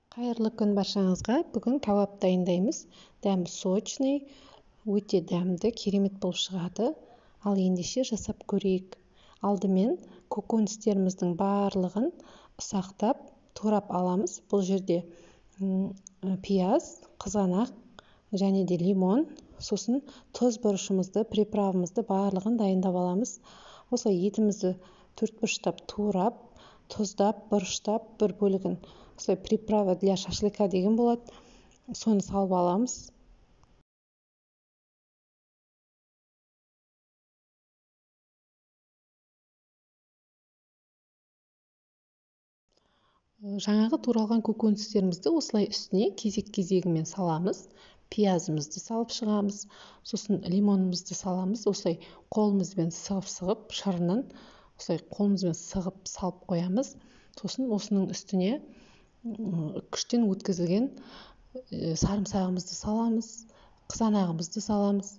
Қайырлы күн баршаңызға. Бүгін кәуап дайындаймыз. Дәмі сочный, өте дәмді, керемет болып шығады. Ал ендеше жасап көрейік. Алдымен көкөністеріміздің барлығын ұсақтап, турап аламыз. Бұл жерде пияз, қызанақ және де лимон, сосын тұз, бұрышымызды, приправамызды барлығын дайындап аламыз. Осылай етімізді төртбұрыштап турап, тұздап, бұрыштап бір бөлігін осылай приправа для шашлыка деген болады, соны салып аламыз. Жаңағы туралған көкөністерімізді осылай үстіне кезек-кезегімен саламыз. Пиязымызды салып шығамыз, сосын лимонымызды саламыз. Осылай қолымызбен сығып-сығып, шырынын осылай қолымызбен сығып салып қоямыз. Сосын осының үстіне күштен өткізілген сарымсағымызды саламыз, қызанағымызды саламыз.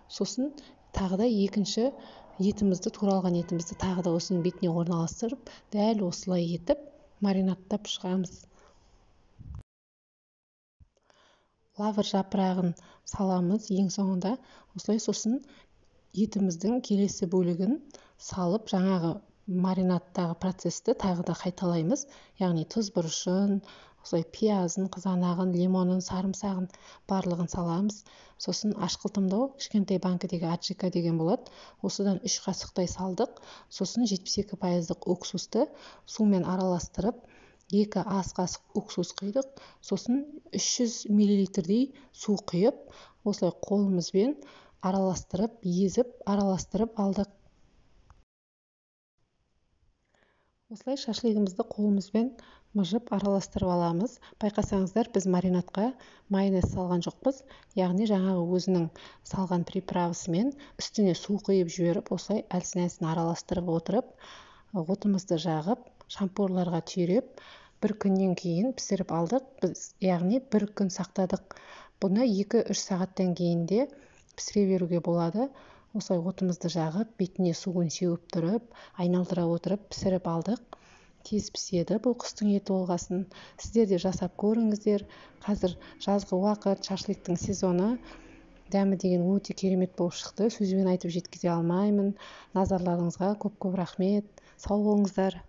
Сосын тағы да екінші етімізді, туралған етімізді тағы да осының бетіне орналастырып, дәл осылай етіп маринадтап шығамыз. Лавр жапырағын саламыз ең соңында. Осылай сосын етіміздің келесі бөлігін салып, жаңағы маринадтағы процесті тағы да қайталаймыз. Яғни тұз, бұрышын, осылай пиязын, қызанағын, лимонын, сарымсағын барлығын саламыз. Сосын ашқылтымдау кішкентай банкідегі аджика деген болады. Осыдан 3 қасықтай салдық. Сосын 72% уксусты сумен араластырып, 2 ас қасық уксус құйдық. Сосын 300 миллилитрдей су құйып, осылай қолымызбен араластырып, езіп, араластырып алдық. Осылай шашлигімізді қолымызбен мыжып араластырып аламыз. Байқасаңыздар, біз маринадқа майонез салған жоқпыз. Яғни жаңағы өзінің салған приправасымен үстіне су құйып жіберіп, осылай әлсін-әлсін араластырып отырып, отымызды жағып, шампурларға түйреп, бір күннен кейін пісіріп алдық. Біз яғни бір күн сақтадық. Бұны 2-3 сағаттан кейін де пісіре беруге болады. Осылай отымызды жағып, бетіне суын сеуіп тұрып, айналдыра отырып пісіріп алдық. Тез піседі бұл құстың еті болғасын. Сіздер де жасап көріңіздер. Қазір жазғы уақыт, шашликтің сезоны. Дәмі деген өте керемет болып шықты. Сөзбен айтып жеткізе алмаймын. Назарларыңызға көп-көп рахмет. Сау болыңыздар.